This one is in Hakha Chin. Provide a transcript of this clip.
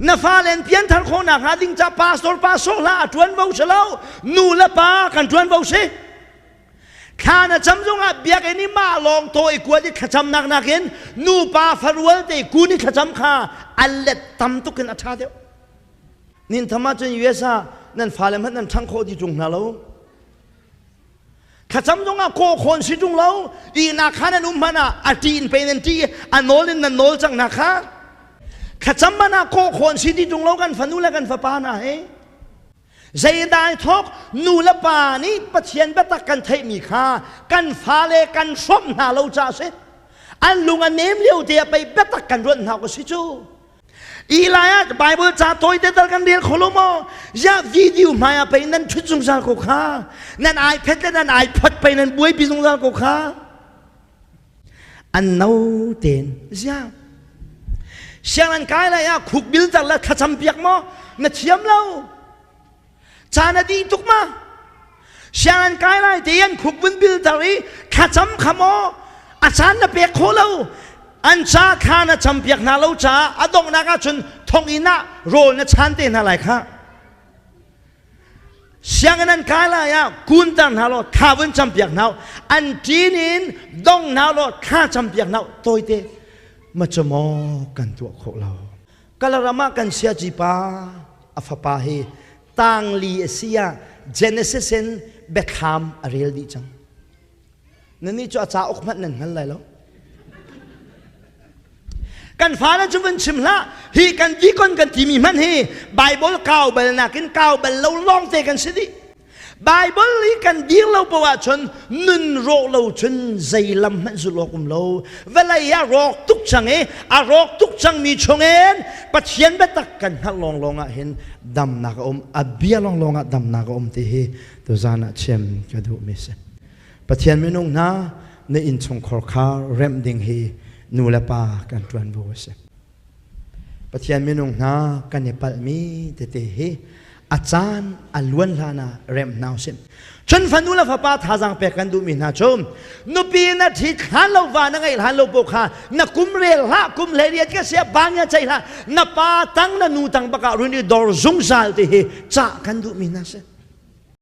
Na fale an pianthar khawh nakhnga ding ca pastor pa sawh hlah a ṭuanvo si lo. Nu le pa kan ṭuanvo si. Thla na cam zongah biakinn i mah lawng taw i kuat i thlacamnak nakin nupa farual te kun i thlacam kha a let tam tuk in a ṭha deuh. Nin tham ahcun US ah nan fale hmanh nan ṭhang khawh ti ṭung hna lo. Thlacam zongah kaw khawn si ṭung lo. Ihnak kha nan um hmanh ah a ṭi in pei nan ṭi a nawl in nan nawl cang hna kha. Thlacam hmanh ah kaw khawn si ti ṭung lo kan fanu le kan fapa hna he. Zeidah ai thawk? Nu le pa nih Pathian biatak kan theihmi kha kan fale kan hrawmh hna lo caah a si. An lung a nem lio te ah pei biatak kan ruanh hna awk a si cu. Eli ah Bible ca tawi te tal kan rel kho lo maw? Ziah video hmai ah pei nan ṭhut zungzal ko kha. Nan iPad le nan iPod pei nan buaipi zungzal ko kha. An no tein ziah siang an kai lai ah khukbil tar le thlacam piak maw na thiam lo caan a dih tuk ma siang an kai lai te an khuk vun bil tar i thlacam kha maw a caan na pek kho lo an ca kha na cam piak hna lo caah a donghnak ah cun thonginn ah rawl na chan te hna lai kha Sianginn an kai lai ah kunter hna law thla vun campiak hna an ṭin in dong hna law thla campiak hna tawite ma cu maw kan tuah khawh lo Kalaram ah kan siaci pa a fapa hi tangli a si ah Genesis in biathlam a rel dih cang Nannih cu a cauk hmanh nan hngal lai lo. Kan fale cu vun chim hlah. Hi kan deacon kan timi hmanh hi Bible kau bal nakin kau bal lo lawng te kan si dih. Bible hi kan dir lo poah ahcun nun rawh lo cun zei lam hmanh zulh awk um lo. Vawlei ah rawk tuk cang i a rawk tuk cangmi chungin Pathian biatak kan hngalh lawnglawng ah hin damnak a um. A bia lawnglawng ah damnak a um ti hi tuzaan ah chim ka duhmi si. Pathian minung hna na innchungkhar kha remh ding hi nu le pa kan ṭuanvo a si. Pathian minung hna kan i palhmi tete hi a caan a luan hlan ah remh hna usih. Cun fanu le fapa thazaang pek kan duhmi hna cu nupi na ṭhit hlan lo va na ngeih hlan lo paoh kha na kum rel hlah kum 18 ka sia bang ya ceih hlah na pa tang na nu tang bakah run i dor zungzal ti hi cah kan duhmi hna si.